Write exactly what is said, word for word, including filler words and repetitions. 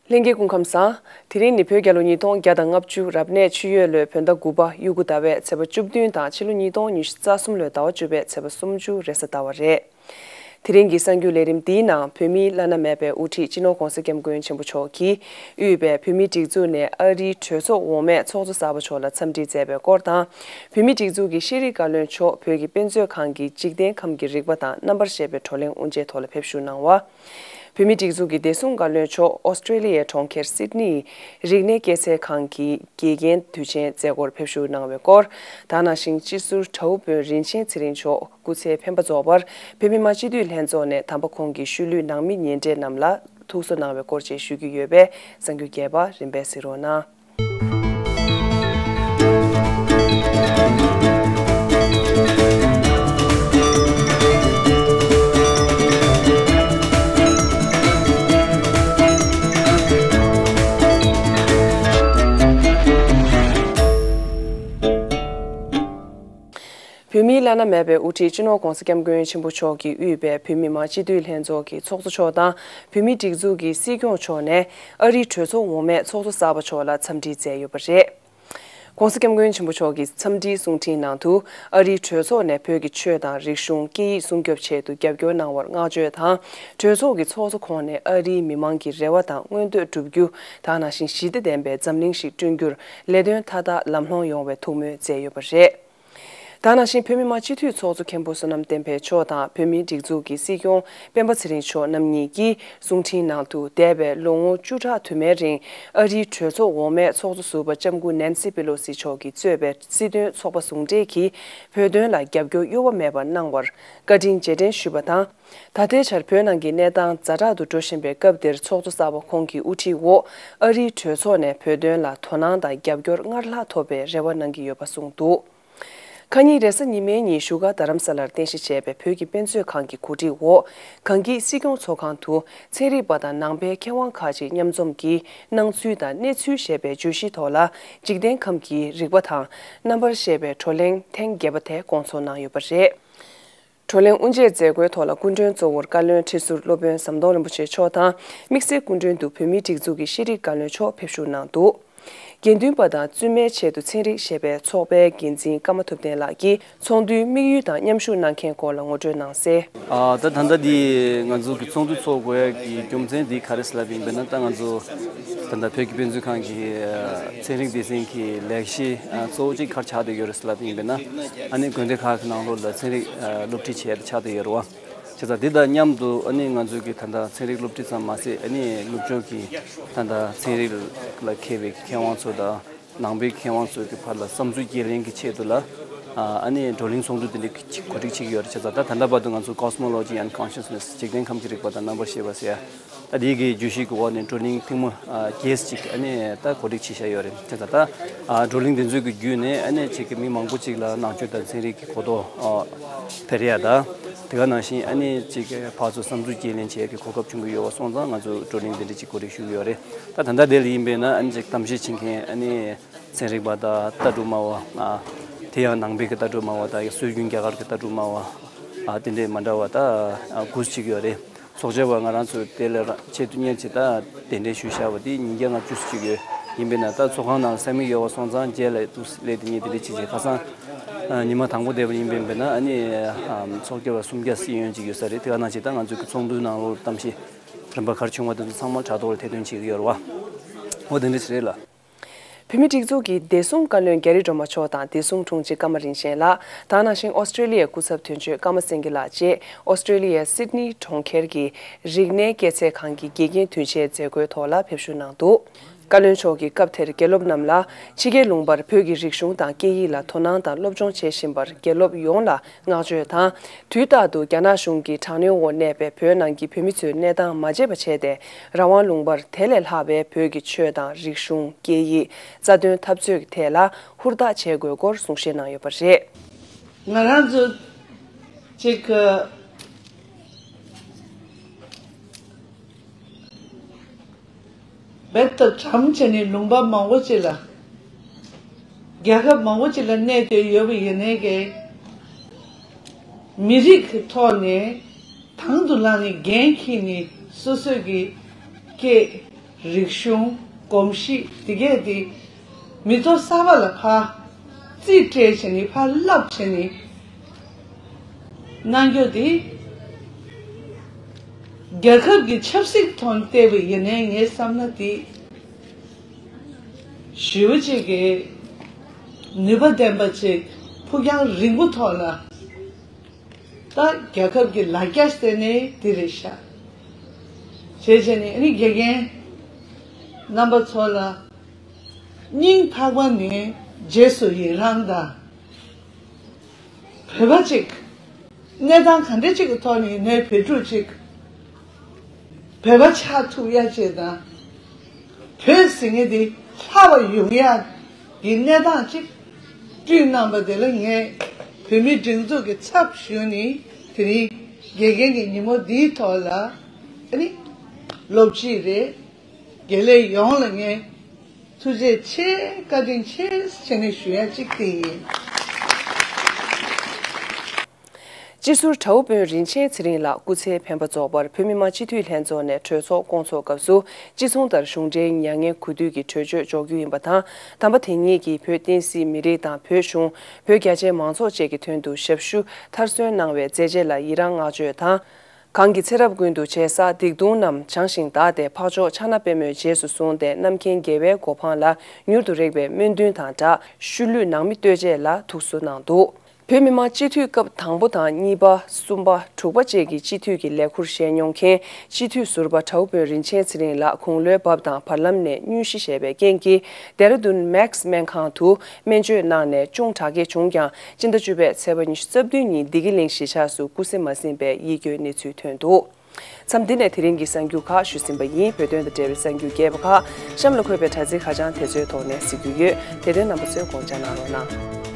ལྷན་རྒྱས་སྐུ་ཁམས་བཟང་། དེ་རིང་ནི་བོད་རྒྱལ་ལོ་ཉིས་སྟོང་བརྒྱ་དང་ལྔ་བཅུ་རབ་གནས་ཆུ་ཡོས་ལོའི་བོད་ཟླ་དགུ་པ་དབྱུག་གུ་ཟླ་བའི་ཚེས་པ་བཅུ་བདུན་དང་ཕྱི་ལོ་ཉིས་སྟོང་ཉི་ཤུ་རྩ་གསུམ་ལོའི་ཟླ་བ་བཅུ་པའི་ཚེས་པ་སུམ་ཅུ་རེས་གཟའ་ཟླ་བ་རེད། དེ་རིང་གི་གསར་འགྱུར་ལས་རིམ་འདིའི་ནང་བོད་མིའི་བླ་ན་མེད་པའི་དབུ་ཁྲིད་སྤྱི་ནོར་༧གོང་ས་༧སྐྱབས་མགོན་ཆེན་པོ་མཆོག་གིས་དབུས་པའི་བོད་མིའི་སྒྲིག་འཛུགས་ནས་ཨ་རིའི་གྲོས་ཚོགས་འོག་མའི་ཚོགས་གཙོ་གསར་པ་མཆོག་ལ་འཚམས་འདྲི་མཛད་པའི་སྐོར་དང་། བོད་མིའི་སྒྲིག་འཛུགས་ཀྱི་ཤེས་རིག་བཀའ་བློན་མཆོག་བོད་ཀྱི་དཔེ་མཛོད་ཁང་གི་འཇིག་རྟེན་ཁམས་ཀྱི་རིག་པ་དང་རྣམ་པར་ཤེས་པའི་བགྲོ་གླེང་དབུ་འབྱེད་ཐོག་ལ་ཕེབས་བཞུགས་གནང་བ། བོད་མིའི་སྒྲིག་འཛུགས་ཀྱི་བདེ་སྲུང་བཀའ་བློན་མཆོག་ཨོ་སི་ཀྲེ་ལི་ཡའི་གྲོང་ཁྱེར་སིད་ནིའི་རིག་གནས་སྐྱེད་ཚལ་ཁང་གི་དགེ་རྒན་དུས་ཆེན་མཛད་སྒོར་ཕེབས་བཞུགས་གནང་བའི་སྐོར། ད་ནང་བཞིན་སྤྱི་ཟུར་དྲ་བོ་དཔོན་རིན་ཆེན་ཚེ་རིང་མཆོག་སྐུ་ཚེའི་འཕེན་པ་རྫོགས་པར་བོད་མི་མང་སྤྱི་འཐུས་ལྷན་ཚོགས་ནས་དམ་པ་ཁོང་གི་ཤུལ་ལུས་ནང་མི་ཉེ་འབྲེལ་རྣམས་ལ་ཐུགས་གསོ་གནང་བའི་སྐོར་བཅས་ཞུ་རྒྱུ་ཡོད་པས་གསར་འགྱུར་རྒྱས་པ་རིམ་པས་གཟིགས་རོགས་གནང་། བོད་མིའི་བླ་ན་མེད་པའི་དབུ་ཁྲིད་སྤྱི་ནོར་༧གོང་ས་༧སྐྱབས་མགོན་ཆེན་པོ་མཆོག་གིས་དབུས་པའི་བོད་མི་མང་སྤྱི་འཐུས་ལྷན་ཚོགས་ཀྱི་ཚོགས་གཙོ་མཆོག་དང་བོད་མིའི་སྒྲིག་འཛུགས་ཀྱི་སྲིད་སྐྱོང་མཆོག་ནས་ཨ་རིའི་གྲོས་ཚོགས་འོག་མའི་ཚོགས་གཙོ་གསར་པ་མཆོག་ལ་འཚམས་འདྲི་མཛད་ཡོད་པ་རེད། ༧གོང་ས་༧སྐྱབས་མགོན་ཆེན་པོ་མཆོག་གིས་འཚམས་འདྲིའི་གསུང་འཕྲིན་ནང་དུ་ཨ་རིའི་གྲོས་ཚོགས་ནས་བོད་ཀྱི་ཆོས་དང་རིག་གཞུང་སྐད་ཡིག་སྲུང་སྐྱོབ་ཆེད་དུ་རྒྱབ་སྐྱོར་གནང་བར་བསྔགས་བརྗོད་དང་། གྲོས་ཚོགས་ཀྱི་ཚོགས་གཙོ་ཁོང་ནས་ཨ་རིའི་མི་མང་གི་རེ་བ་དང་མངོན་འདོད་བསྒྲུབ་རྒྱུ་དང་ནང་བཞིན་ཞི་བདེ་ལྡན་པའི་འཛམ་གླིང་ཞིག་བསྐྲུན་རྒྱུར་ལས་དོན་མཐའ་དག་ལམ་ལྷོང་ཡོང་བའི་ཐུགས་སྨོན་མཛད་ཡོད་པ་རེད། ད་ནང་བཞིན་བོད་མི་མང་སྤྱི་འཐུས་ཚོགས་གཙོ་མཁན་པོ་བསོད་ནམས་བསྟན་འཕེལ་མཆོག་དང་བོད་མིའི་སྒྲིག་འཛུགས་ཀྱི་སྲིད་སྐྱོང་སྤེན་པ་ཚེ་རིང་མཆོག་རྣམ་གཉིས་ཀྱིས་གསུང་འཕྲིན་ནང་དུ་འདས་པའི་ལོ་ངོ་བཅུ་ཕྲག་དུ་མའི་རིང་ཨ་རིའི་གྲོས་ཚོགས་འོག་མའི་ཚོགས་གཙོ་ཟུར་པ་ལྕམ་སྐུ་ནན་སི་པེ་ལོ་སི་མཆོག་གིས་གཙོས་པའི་སྲིད་དོན་ཚོགས་པ་ཟུང་འབྲེལ་གྱིས་བོད་དོན་ལ་རྒྱབ་སྐྱོར་གཡོ་བ་མེད་པར་གནང་བར་བཀའ་དྲིན་རྗེས་དྲན་ཞུས་པ་དང་། ད་ལྟའི་ཆར་བོད་ནང་གི་གནས་སྟངས་ཛ་དྲག་ཏུ་འགྲོ་བཞིན་པའི་སྐབས་འདིར་ཚོགས་གཙོ་གསར་པ་ཁོང་གི་དབུ་ཁྲིད་འོག་ཨ་རིའི་གྲོས་ཚོགས་ནས་བོད་དོན་ལ་དོ་སྣང་དང་རྒྱབ་སྐྱོར་སྔར་ལྷག་ཐོབ་པའི་རེ་བ་གནང་གི་ཡོད་པ་གསུངས་འདུག་ཁ་ཉིན་རེས་གཟའ་ཉི་མའི་ཉིན་བཞུགས་སྒར་རྡ་རམ་ས་ལར་རྟེན་གཞི་བྱས་པའི་བོད་ཀྱི་དཔེ་མཛོད་ཁང་གི་གོ་སྒྲིག་འོག་གངས་སྐྱིད་སྲིད་སྐྱོང་ཚོགས་ཁང་དུ་ཚན་རིག་པ་དང་ནང་པའི་མཁས་དབང་ཁག་ཅིག་མཉམ་འཛོམས་ཀྱིས་སྣང་ཚུལ་དང་གནས་ཚུལ་ཞེས་པའི་བརྗོད་གཞིའི་ཐོག་ལ་འཇིག་རྟེན་ཁམས་ཀྱི་རིག་པ་དང་རྣམ་པར་ཤེས་པའི་བགྲོ་གླེང་ཐེངས་བརྒྱད་པ་དེ་སྐོང་ཚོགས་གནང་ཡོད་པ་རེད། བགྲོ་གླེང་དབུ་འབྱེད་མཛད་སྒོའི་ཐོག་ལ་སྐུ་མགྲོན་གཙོ་བོར་བཀའ་བློན་ཁྲི་ཟུར་སློབ་དཔོན་ཟམ་གདོང་རིན་པོ་ཆེ་མཆོག་དང་། དམིགས་བསལ་སྐུ་མགྲོན་དུ་བོད་མིའི་སྒྲིག་འཛུགས་ཀྱི་ཤེས་རིག་བཀའ་བློན་མཆོག་ཕེབས་བཞུགས་གནང་འདུག་དགེ་འདུན་པ་དང་བཙུན་མའི་ཆེད་དུ་ཚན་རིག་ཞེས་པའི་ཚོགས་པའི་འགན་འཛིན་ཀརྨ་ཐུབ་བསྟན་ལགས་ཀྱིས་ཚོགས་འདུའི་དམིགས་ཡུལ་དང་མཉམ་ཞུགས་གནང་མཁན་སྐོར་ལ་ངོ་སྤྲོད་གནང་གསལ། ཨ། ད་ད་ལྟ་འདི་ང་ཚོ་གི་ཚོགས་འདུ་ཚོགས་དགོས་ཀྱི་རྒྱུ་མཚན་འདི་ག་རེ་ཟེར་ལབ་ཡིན་པས་ན། ད་ང་ཚོ་ད་ལྟ་བོད་ཀྱི་དཔེ་མཛོད་ཁང་གི་ཚན་རིག་སྡེ་ཚན་གྱི་ལས་གཞི་གཙོ་བོ་གཅིག་ག་རེ་ཆགས་བསྡད་ཡོད་རེད་ཟེར་ལབ་ཡིན་པས་ན། ཨ་ནི་དགོན་སྡེ་ཁག་གི་ནང་ལོགས་ལ་ཚན་རིག་སློབ་ཁྲིད་བྱེད་ཡ་ཆགས་བསྡད་ཡོད་རེད་བ། བྱས་ཙང་འདི་དང་མཉམ་དུ་ཨ་ནི་ང་ཚོ་གི་ད་ལྟ་ཚན་རིག་སློབ་ཁྲིད་ཙམ་མ་ཟད། ཨ་ནི་ནུབ་ཕྱོགས་ཀྱི་ད་ལྟ་ཚན་རིག་ལ་མཁས་པའི་མཁས་དབང་ཚོ་དང་། ནང་པའི་མཁས་དབང་ཚོ་གི་བར་ལ་བསམ་ཚུལ་བརྗེ་ལེན་གྱི་ཆེད་དུ་ལ། ཨ་ནི་བགྲོ་གླེང་ཚོགས་འདུ་དེ་འདྲ་གོ་སྒྲིག་བྱེད་ཀྱི་ཡོད་རེད། བྱས་ཙང་ད་ད་ལྟ་བར་དུ་ང་ཚོ་Cosmology and Consciousness། འཇིག་རྟེན་ཁམས་ཀྱི་རིག་པ་དང་རྣམ་པར་ཤེས་པ་ཟེར་ཡ། ད་དེའི་གི་བརྗོད་གཞི་གི་འོག་ནས་བགྲོ་གླེང་ཐེངས་མ་བརྒྱད་ཅིག་ཨ་ནི་ད་གོ་སྒྲིག་བྱེད་བཞག་ཡོད་རེད། བྱས་ཙང་ད་བགྲོ་གླེང་དེ་ཚོའི་གི་བརྒྱུད་ནས་ཨ་ནི་ཅིག་གི་མི་མང་པོ་ཅིག་ལ་ནང་ཆོས་དང་ཚན་རིག་གི་གོ་རྟོགས་འཕེལ་ཡ་དང་། དེ་ག་ནང་བཞིན་ཨ་ནི་ཅིག་ཕར་ཚུར་བསམ་ཚུལ་བརྗེ་ལེན་བྱེད་ཡ་གི་གོ་སྐབས་བྱུང་གི་ཡོད་པ་སོང་ཙང་། ང་ཚོ་བགྲོ་གླེང་དེ་འདྲ་ཅིག་གོ་སྒྲིག་ཞུ་གི་ཡོད་རེད། ད་ད་ལྟ་དེ་ལ་ཡིན་པས་ན། ཨ་ནི་ཅིག་གཏམ་བཤད་བྱེད་མཁན་ཨ་ནི་ཚན་རིག་པ་དང་ལྟ་གྲུབ་སྨྲ་བ། ཨ། དེ་ཡང་ནང་པའི་གི་ལྟ་གྲུབ་སྨྲ་བ་དང་། སྲོལ་རྒྱུན་རྒྱ་གར་གྱི་ལྟ་གྲུབ་སྨྲ་བ། ཨ། དེ་འདྲའི་མ་འདྲ་བ་ད་དགུ་ཅིག་ཡོད་རེད། ཚོགས་བཅར་བ་ང་རང་ཚོ་དེ་ལ་ཆེད་དུ་གཉེར་བྱས་ད་གདན་འདྲེན་ཞུས་བཞག་པ་དེ་ཉིས་བརྒྱ་ལྔ་བཅུ་ཅིག་ཡོད། ཡིན་པས་ན་ད་ཚོགས་ཁང་ནང་ས་མིག་ཡོད་པ་སོང་ཙང་། རྗེས་ལ་དུ་ལས་དེ་ཉིད་དེ་འདྲ་བྱེད་བྱེད། ཁ་སང་ཉི་མ་དང་པོ་བསྡད་པ་ཡིན་པས་ན། ཨ་ནི་ཚོགས་བཅར་བ་སུམ་བརྒྱ་སྲིད་ཡོན་ཅིག་ཡོད་ས་རེད། དེ་ག་ནང་བཞིན་ད་ང་ཚོའི་གི་ཚོགས་འདུའི་ནང་ལོགས་གཏམ་བཤད་རིམ་པ་ག་རེ་བྱུང་བ་དེ་ཚོ་ཚང་མ་དྲ་ཐོག་ལ་ཐེར་འདོན་བྱེད་ཀྱི་ཡོད་རེད་བ། འོ་དེ་འདྲ་ཞིག་རེད་ལ། བོད་མིའི་སྒྲིག་འཛུགས་ཀྱི་བདེ་སྲུང་བཀའ་བློན་རྒྱ་རི་སྒྲོལ་མ་མཆོག་དང་བདེ་སྲུང་དྲུང་ཆེ་ཀརྨ་རིན་ཆེན་ལགས། ད་ནང་བཞིན་ཨོ་སི་ཀྲེ་ལི་ཡའི་སྐུ་ཚབ་དོན་གཅོད་ཀརྨ་སེང་གེ་ལགས་བཅས་ཨོ་སི་ཀྲེ་ལི་ཡའི་སིད་ནི་གྲོང་ཁྱེར་གྱི་རིག་གནས་སྐྱེད་ཚལ་ཁང་གི་དགེ་རྒན་དུས་ཆེན་མཛད་སྒོའི་ཐོག་ལ་ཕེབས་བཞུགས་གནང་འདུག་བཀའ་བློན་མཆོག་གིས་སྐབས་དེར་དགེ་སློབ་རྣམས་ལ་ཕྱི་རྒྱལ་ལུང་པར་བོད་ཀྱི་རིག་གཞུང་དང་སྐད་ཡིག་ལ་དོ་སྣང་དང་སློབ་སྦྱོང་བྱེད་བཞིན་པར་དགེ་སློབ་ཡོངས་ལ་བསྔགས་བརྗོད་དང་། དུས་རྟག་ཏུ་རྒྱ་ནག་གཞུང་གི་དྲག་གནོན་འོག་གནས་པའི་བོད་ནང་གི་བོད་མི་ཚོའི་གནས་སྟངས་མ་བརྗེད་པ་བྱས་ཏེ། རང་དབང་ལུང་པར་དེ་ལས་ལྷག་པའི་བོད་ཀྱི་ཆོས་དང་རིག་གཞུང་། སྐད་ཡིག་རྩ་དོན་འཐབ་རྩོད་ཀྱི་ཐད་ལ་ཧུར་ཐག་བྱེད་དགོས་སྐོར་གསུང་བཤད་གནང་ཡོད་པ་རེད། ང་རང་ཚོ་ཅིག་རྦད་དེ་གྲམ་བྱས་ནས་ལུང་པ་མང་པོ་ཅིག་ལ། རྒྱལ་ཁབ་མང་པོ་ཅིག་ལ་གནས་བསྡད་ཡོད་པ་ཡིན་ནའི་གི། མི་རིགས་ཀྱི་ཐོག་ནས་དང་དུ་བླངས་ནས་འགན་འཁྱེར་ནས་སོ་སོའི་གི་སྐད། རིག་གཞུང་། གོམས་གཤིས་དེ་གས་དེ་མི་ཚོ་གསར་པ་ལ་ཕར་རྩིས་སྤྲད་བྱས་ནས་ཕར་བསླབ་བྱས་ནས་གནང་རྒྱུ་དེ་རྒྱལ་ཁབ་ཀྱི་ཆབ་སྲིད་ཐོག་ནས་བལྟས་པ་ཡིན་ནའི་ངའི་བསམ་ན་དེ་ཞེ་པོ་ཅིག་གི་ནུས་པ་ལྡན་པ་ཅིག་ཕུགས་རྒྱང་རིང་པོ་ཐོག་ལ། ད་རྒྱལ་ཁབ་ཀྱི་ལ་རྒྱ་ཟེར་ནས་འདི་རེད་ཤག་བྱས་བྱས་ནས་ཨ་ནི་དགེ་རྒན་རྣམ་པ་ཚོ་ལ་སྙིང་ཐག་པ་ནས་རྗེས་སུ་ཡི་རང་དང་། བོད་པ་ཅིག་གནས་སྟངས་ག་འདྲ་ཅིག་གི་ཐོག་ནས་ངའི་བོད་ཕྲུག་ཅིག་བོད་པ་ཆགས་ཐུབ་ཡ་ཅིག་དང་། བོད་ཟེར་མཁན་དེ་ལྷག་པ་ཡོང་ཡ་གི་གནས་སྟངས་ཅིག་བསྐྲུན་གནང་པ་དེ་ལ་ངས་བོད་མིའི་སྒྲིག་འཛུགས་ཀྱི་ཚབ་ཞུས་ནས་དེ་རིང་དགེ་རྒན་གྱི་ཉིན་མོ་འདིའི་ཐོག་ལ་ཨ་ནི་སློབ་སྤྱི་རེད། དགེ་ལས་ཡོངས་ལ་ངས་ཐུགས་རྗེ་ཆེ་བཀའ་དྲིན་ཆེ་ཟེར་ནས་ཞུ་ཡ་གཅིག་དེ་ཡིན། སྤྱི་ཟུར་གྲྭ་བ་དཔོན་རིན་ཆེན་ཚེ་རིང་ལགས་སྐུ་ཚེའི་འཕེན་པ་རྫོགས་པར་བོད་མི་མང་སྤྱི་འཐུས་ལྷན་ཚོགས་ནས་གྲོས་ཚོགས་བསྐོང་ཚོགས་སྐབས་སུ་ཅི་གསུང་ལྟར་གཞུང་འབྲེལ་མྱ་ངན་གུས་འདུད་ཀྱི་གྲོས་ཆོད་འཇོག་རྒྱུ་ཡིན་པ་དང་། དམ་པ་དེ་ཉིད་ཀྱིས་བོད་བསྟན་སྲིད་མི་རིགས་དང་བོད་གཞུང་། བོད་རྒྱ་ཆེའི་མང་ཚོགས་བཅས་ཀྱི་དོན་དུ་ཞབས་ཞུ་མཐར་སོན་གནང་བའི་མཛད་རྗེས་ལ་ཡི་རང་བསྔགས་བརྗོད་དང་། གང་གི་ཚེ་རབས་ཀུན་ཏུ་བྱས་བསགས་སྡིག་ལྟུང་རྣམས་བྱང་ཞིང་དག་སྟེ་འཕགས་མཆོག་ཕྱག་ན་པདྨོས་རྗེས་སུ་བཟུང་སྟེ་རྣམ་མཁྱེན་རྒྱལ་བའི་གོ་འཕང་ལ་མྱུར་དུ་རེག་པའི་སྨོན་འདུན་དང་སྦྲགས་ཤུལ་ལུས་ནང་མི་བསྟོད་ཆས་ལ་ཐུགས་གསོ་གནང་འདུག་བོད་མི་མང་སྤྱི་འཐུས་སྐབས་དང་པོ་དང་གཉིས་པ། གསུམ་པ། དྲུག་པ་བཅས་ཀྱི་སྤྱི་འཐུས་ཀྱི་ལས་འཁུར་བཞེས་མྱོང་མཁན་སྤྱི་འཐུས་ཟུར་པ་གྲྭ་བ་དཔོན་རིན་ཆེན་ཚེ་རིང་ལགས་དགུང་ལོའི་བབས་དང་བར་ལམ་ནས་སྙུན་གཞི་བཞེས་པའི་རྐྱེན་གྱིས་ལྡེ་ར་ལྡུན་མེག་སི་སྨན་ཁང་དུ་སྨན་བཅོས་གནང་ནས་ཅུང་དྲག་སྐྱེད་བྱུང་ཀྱང་སྤྱི་ཟླ་བཅུ་པའི་ཚེས་པ་ཉི་ཤུ་རྩ་བདུན་ཉིན་བདེ་སྐྱིད་གླིང་གཞིས་ཆགས་སུ་སྐུ་གཟི་མ་ཟིན་པའི་ཡིད་སྐྱོའི་གནས་ཚུལ་ཐོན་འདུག་མཚམས་འདི་ནས་དེ་རིང་གི་གསར་འགྱུར་ཁག་ཞུས་ཟིན་པ་ཡིན། བོད་དོན་དང་འབྲེལ་བའི་གསར་འགྱུར་རྒྱས་པ་ཁག་གཤམ་ལ་འཁོད་པའི་དྲ་ཚིགས་ཁ་བྱང་དེ་ཚོའི་ཐོག་ནས་གཟིགས་རྒྱུ་ཡོད། དེ་དོན་རྣམ་པ་ཚོས་དགོངས་འཇགས་གནང་རོགས་གནང་།